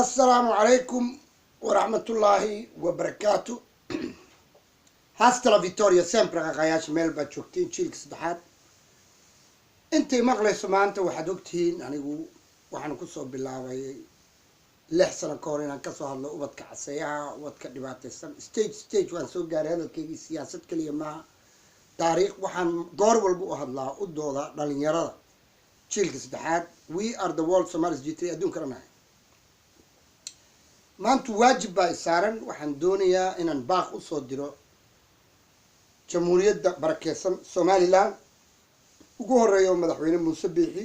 Assalaamu calaykum waraxmatullaahi wabarakaatu. Hasta la victoria sempre. Qaqayaasha meel baad joogteen, jiilka saddexaad intay maqlayso maanta waxaad ogtihiin, anigu waxaan kusoo bilaabay 6 sano ka hor inaan kasoo hadlo ubadka caseeyaha, ubadka dhibaataysan. Stage stage waan soo gaaray. Hadalkaygii siyaasad keliya maaha, taariikh. Waxaan goor walba u hadlaa, u doodaa dhalinyarada jiilka saddexaad. We are the world Somalis G3 adduunka dhan ahay. Maanta waajib baa isaaran. Waxaan doonayaa inaan baaq usoo diro Jamhuuriyadda barakeysan Somaliland, ugu horeeyo Madaxweyne Muuse Biixi,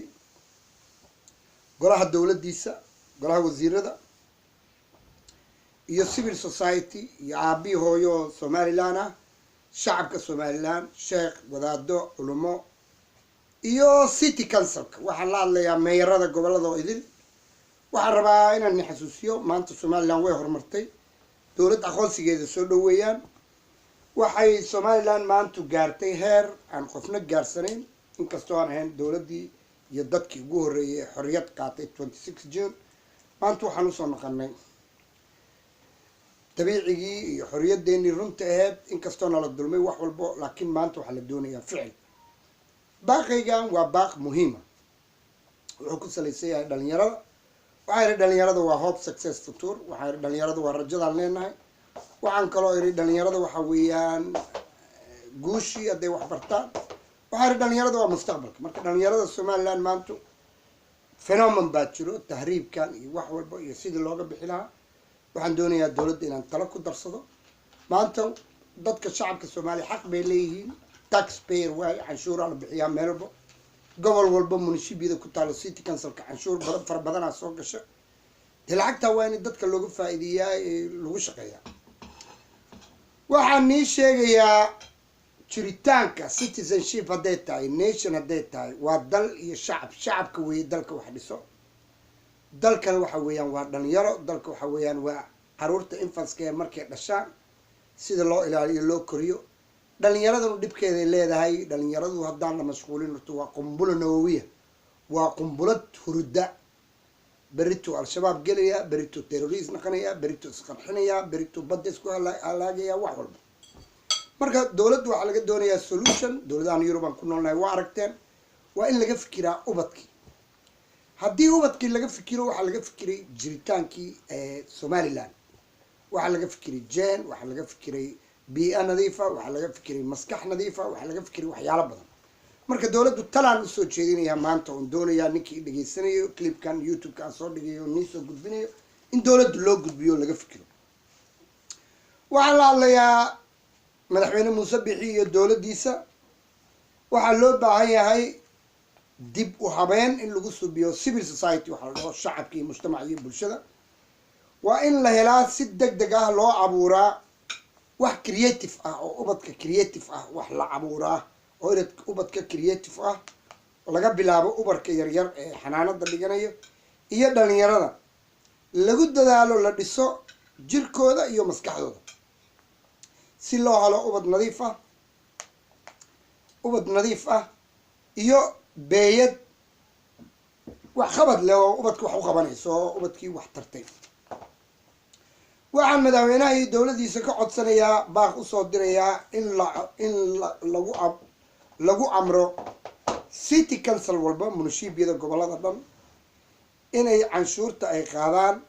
golaha dowladdiisa, golaha wasiirada iyo civil society iyo aabbii hooyo Somaliland ah, shacabka Somaliland, sheekh, wadaado, culumo iyo city councilka. Waxaan la hadlayaa meeyarada gobolada oo idil. Waxaan rabaa inaan ni xasuusiyo, maanta Somaliland way horumartay, dowlad aqoonsigeeda soo dhoweeyaan. Waxay Somaliland maantu gaartay heer aan qofna gaarsanayn, inkastoo aan ahayn dowladdii iyo dadkii ugu horreeyay ee xorriyad qaatay 26 June. Maanta waxaan usoo noqonay dabiicigii iyo xorriyaddeenii runta aheyd, inkastoo nala dulmay wax walbo, laakiin maanta waxaa la doonayaa ficil. Baaqaygan waa baaq muhiima, wuxuu ku salaysan yahay dhalinyarada. Waxaa idhi dhalinyarada waa hope, success, future. Waxaa idhi dhalinyarada waa rajadaan leenahay. Waxaan kaloo idhi dhalinyarada waxa weeyaan guushii hadday wax bartaan. Waxaa idhi dhalinyarada waa mustaqbalka. Marka dhalinyarada Somaliland maanta phenomenon baa jiro, tahriibkan iyo wax walba iyo sidii looga bixi lahaa. Waxaan doonayaa dowladda inaan talo ku darsado. Maanta dadka shacabka Soomaaliya xaq bay leeyihiin, tax payer waaye, canshuuraa la bixiyaa meel walba, gobol walba, municipiyada ku taalo, city councilka canshuur badan, fara badanaa soo gasha. Dee lacagtaa waa in dadka looga faa'iideeyaa ee lagu shaqeeyaa. Waxaan nii sheegayaa jiritaanka citizenship hadday tahay, nation hadday tahay, waa dal iyo shacab. Shacabka weeye dalka wax dhiso. Dalkana waxa weeyaan waa dhalinyaro. Dalka waxa weeyaan waa caruurta, infantska ee markay dhashaan sida loo ilaaliyo, loo koriyo. Dhalinyaradanu dhibkeeday leedahay. Dhalinyaradu haddaan la mashquulin horta waa qumbulo nawawiya, waa qumbulad hurudda. Berrituu Al-Shabaab gelaya, berrituu terrorist noqonaya, berrituu isqarxinaya, berrituu badda isku halaagaya, wax walba. Marka dowladdu waxaa laga doonayaa solution. Dowladahan Yurub aan ku noolnahay waa aragteen, waa in laga fikiraa ubadkii. Haddii ubadkii laga fikiro, waxaa laga fikiray jiritaankii Somaliland, waxaa laga fikiray jen, waxaa laga fikiray bii-a nadiifa, waxaa laga fikiray maskax nadiifa, waxaa laga fikiray waxyaalo badan. Marka dowladdu talaan usoo jeedinayaa maanta oon doonayaa ninkii dhegaysanayo clipkan YouTube-ka aan soo dhigayo, nii soo gudbinayo, in dowladdu loo gudbiyo, laga fikiro. Waxaa la hadlayaa Madaxweyne Muuse Bixi iyo dowladdiisa. Waxaa loo baahan yahay dib u habeen in lagu subiyo civil society, waxaa la dhaho shacabka iyo mujtamaca iyo bulshada. Waa in la helaa, si deg deg ah loo abuuraa wax creative ah oo ubadka creative ah, wax la abuuraa oo ubadka creative ah, laga bilaabo ubarka yaryar ee xanaanada dhiganayo iyo dhalinyarada, lagu dadaalo la dhiso jirkooda iyo maskaxdooda si loo helo ubad nadiif ah, ubad nadiif ah iyo beeyad wax qabad leh oo ubadka wax u qabanayso oo ubadkii wax tartay. Waxaan madaxweynaha iyo dowladdiisa ka codsanayaa, baaq usoo dirayaa in lagu amro city council walba, munishiibiyada gobolada dhan, inay canshuurta ay qaadaan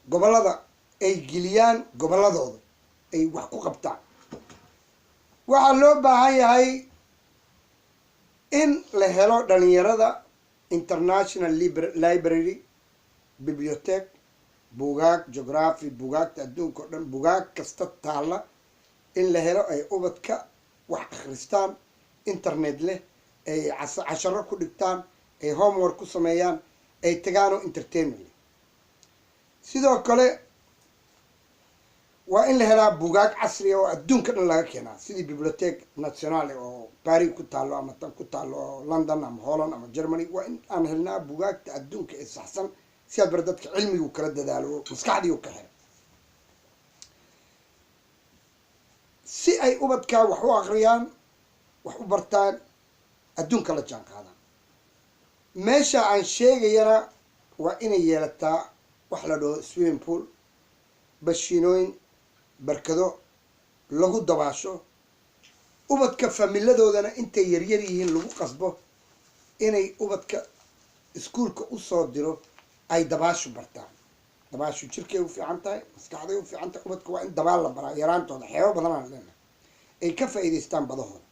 gobolada ay geliyaan, gobolladooda ay wax ku qabtaan. Waxaa loo baahan yahay in la helo dhalinyarada international library, bibliothèque, bugaag geography, bugaagta adduunka o dhan, bugaag kasta taalla in la helo, ay ubadka wax akhristaan, internet leh, ay casharo ku dhigtaan, ay homework ku sameeyaan, ay tagaano entertainment leh. Sidoo kale waa in la helaa bugaag casriya oo adduunka dhan laga keenaa, sidii Bibliothèque Nationale oo Paris ku taalo ama tan ku taalo oo London ama Holland ama Germany. Waa in aan helnaa bugaagta adduunka ee saxsan, si aad bar dadka cilmigu kala dadaalo, maskaxdii ka xira, si ay ubadkaa wax u akriyaan, wax u bartaan, adduunka la jaan qaadaan. Meesha aan sheegayana Waa inay yeelataa wax la dhaho swimming pool, bashiinooyin, barkado lagu dabaasho. Ubadka familadoodana intay yaryar yihiin lagu qasbo inay ubadka iskuulka usoo diro ay dabaashu bartaan. Dabaashu jirkay u fiican tahay, maskaxday u fiican tahay. Ubadka waa in dabaal la baraa yaraantooda. Xeebo badanaan leenahay ay ka faa'iidaystaan badahooda.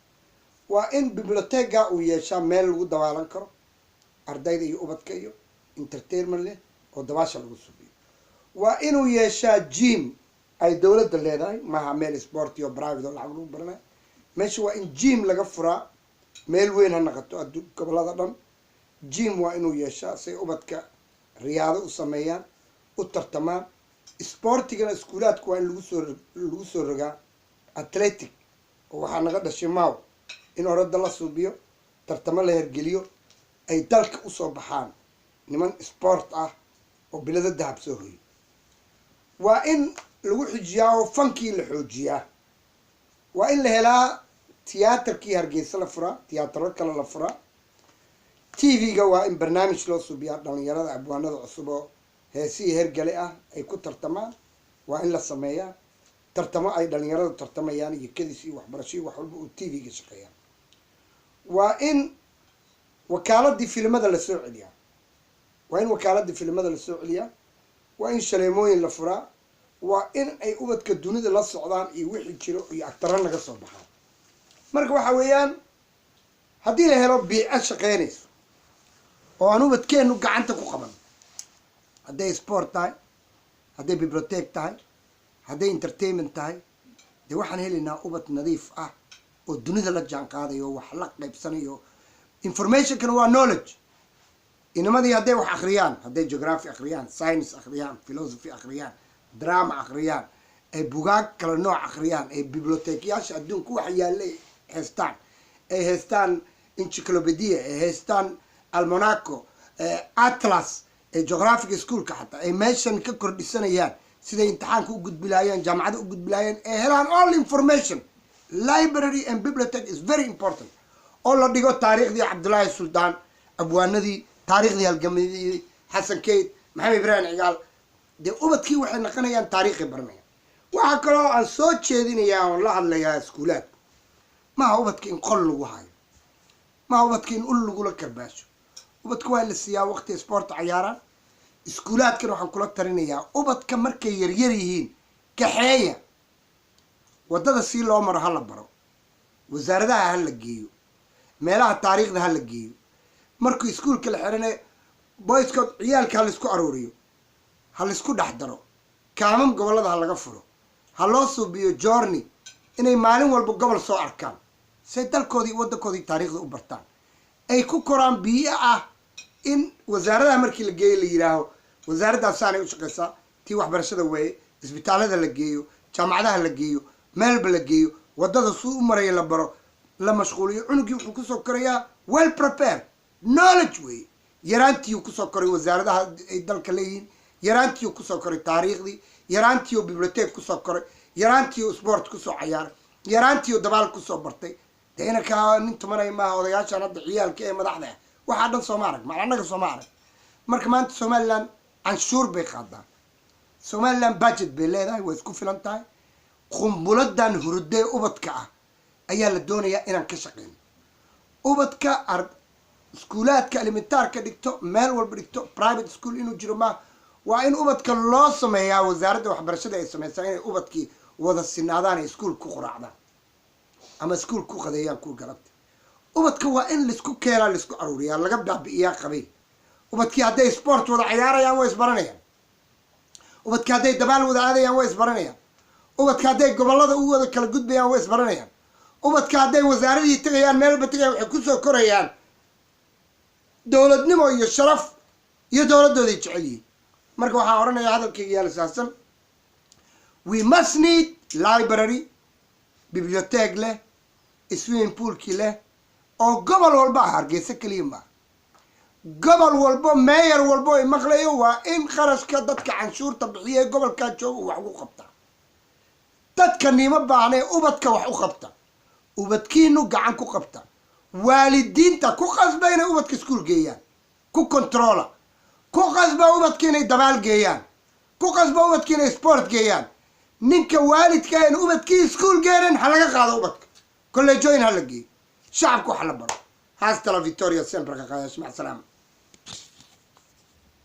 Waa in biblioteca uu yeeshaa meel lagu dabaalan karo ardayda iyo ubadka, iyo entertainment leh oo dabaasha lagu subiyo. Waa inuu yeeshaa gym ay dowladda leedahay, maaha meel sport iyo private oo lacag lagu baranayo. Meesha waa in gym laga furaa, meel weyn ha naqato, addu gobolada dhan gym waa inuu yeeshaa, say ubadka riyaado u sameeyaan, u tartamaan. Sportigana iskuulaadku waa in lagu soo rogaa athletic, oo waxaa naga dhashay maaw in orada la suubiyo, tartamo la hergeliyo, ay dalka usoo baxaan niman sport ah oo bilado dahab soo hoyo. Waa in lagu xijiyaa oo fankii la xoojiyaa. Waa in la helaa tiyaatarkii Hargeysa la furaa, tiyaataro kale la furaa. TV-ga waa in barnaamij loo subiyaa dhalinyarada, abwaanada cusub oo heesihii hergale ah ay ku tartamaan. Waa in la sameeyaa tartamo ay dhalinyaradu tartamayaan, iyo kadis iyo waxbarasho iyo wax walba uu TV-ga shaqeeyaa. Waa in wakaaladii filimada lasoo celiyaa. Waa in wakaaladii filimada lasoo celiyaa. Waa in shaleemooyin la furaa. Waa in ay ubadka dunida la socdaan iyo wixii jiro iyo agtaro naga soo baxaan. Marka waxa weeyaan, haddii la helo biico shaqeynayso oo aan ubadkeenu gacanta ku qaban, hadday sport tahay, hadday bibliotek tahay, hadday entertainment tahay, dee waxaan helaynaa ubad nadiif ah oo dunida la jaan qaadayo, wax la qaybsanayo. Informationkana waa knowledge. Inamadii hadday wax akhriyaan, hadday geography akhriyaan, science akhriyaan, philosophy akhriyaan, drama akhriyaan, ay bugaag kala nooc akhriyaan, ay bibliotekyaasha adduunka waxa yaallay haystaan, ay haystaan encyclopedia, ay haystaan almanac, atlas, ee geographic schoolka xataa ay meeshan ka kordhisanayaan, siday imtixaanka u gudbilaayeen, jaamacada u gudbilaayeen, ay helaan all information. Library and bibliotheque is very important, oo la dhigo taariikhdii Cabdullaahi Suldaan, abwaanadii, taariikhdii halgamadii, Xasan Keyd, Maxamed Ibraahim Cigaal. Dee ubadkii waxay naqanayaan taariikhay baranayaan. Waxaa kaloo aan soo jeedinayaa oon la hadlayaa iskuulaadku: maha ubadka in qol lagu hayo, maha ubadka in ul lagula karbaasho. Ubadka waa la siiyaa waqti sport cayaaraan. Iskuulaadkana waxaan kula talinayaa, ubadka markay yaryar yihiin kaxeeya, waddada si loo maro ha la baro, wasaaradaha ha la geeyo, meelaha taariikhda ha la geeyo. Markuu iskuulka la xirane, boyskood ciyaalka ha laisku aruuriyo, ha laisku dhex daro, kaamam gobollada ha laga furo, ha loo suubiyo journey inay maalin walba gobol soo arkaan, say dalkoodii, waddankoodii, taariikhda u bartaan, ay ku koraan biyo ah. In wasaaradaha markii la geeyo la yidhaaho, wasaaraddaas saanay u shaqeysaa, tii waxbarashada weeye, isbitaalada la geeyo, jaamacadaha la geeyo, meelba la geeyo, waddada suu u maraya la baro, la mashquuliyo cunugii, wuxuu kusoo korayaa well prepared knowledge weeye. Yaraantiiu kusoo koray wasaaradaha ay dalka leeyihiin, yaraantiiu kusoo koray taariikhdii, yaraantiiu bibliotek kusoo koray, yaraantiiu sport kusoo cayaaray, yaraantiiu dabaal kusoo bartay. Dee inankaa nin tumanaya maaha. Odayaashan hadda ciyaalka ee madaxda ah waxaa dhan sooma arag, macal annaga sooma arag. Marka maanta Somaliland canshuur bay qaadaa, Somaliland budget bay leedahay, way isku filan tahay. Qumbuladan hurudee ubadka ah ayaa la doonayaa inaan ka shaqeyno. Ubadka iskuulaadka elementaarka dhigto, meel walba dhigto, private school inuu jiro ma waa in ubadka loo sameeyaa, wasaaradda waxbarashada ay sameysaa inay ubadkii wada sinaadaan, ay iskuul ku quraacdaan ama iskuul ku qadeeyaan kuwa galabta. Ubadka waa in laisku keenaa, laisku aruuriyaa, laga baabi'iyaa qabiil. Ubadkii hadday sport wada cayaarayaan, way isbaranayaan. Ubadkii hadday dabaal wada aadayaan, way isbaranayaan. Ubadka hadday gobollada u wada kala gudbayaan, way isbaranayaan. Ubadka hadday wasaaradii tegayaan, meel walba tegayaan, waxay kusoo korayaan dowladnimo iyo sharaf iyo dowladdooday jecel yihiin. Marka waxaan odhanayaa, hadalkayga yaala saabsan, we must need library, bibliotek leh, swimming poolkii leh, oo gobol walba ah, Hargeysa keliya maaha, gobol walbo, mayor walbo ay maqlayo, waa in qarashka dadka canshuurta bixiya ee gobolkaa jooga wax ugu qabta. Dadka nima baahnee, ubadka wax u qabta, ubadkiinu gacan ku qabta, waalidiinta ku qasba inay ubadka iskuul geeyaan, ku controla. Ku qasba ubadka inay dabaal geeyaan, ku qasba ubadka inay sport geeyaan. Ninka waalidka een ubadkii iskuul geenan ha laga qaado ubadka, kolleejooyin ha la geeyo, shacabka wax la baro. Hasta la victoria sempre, kaqaayash. Mac salaama.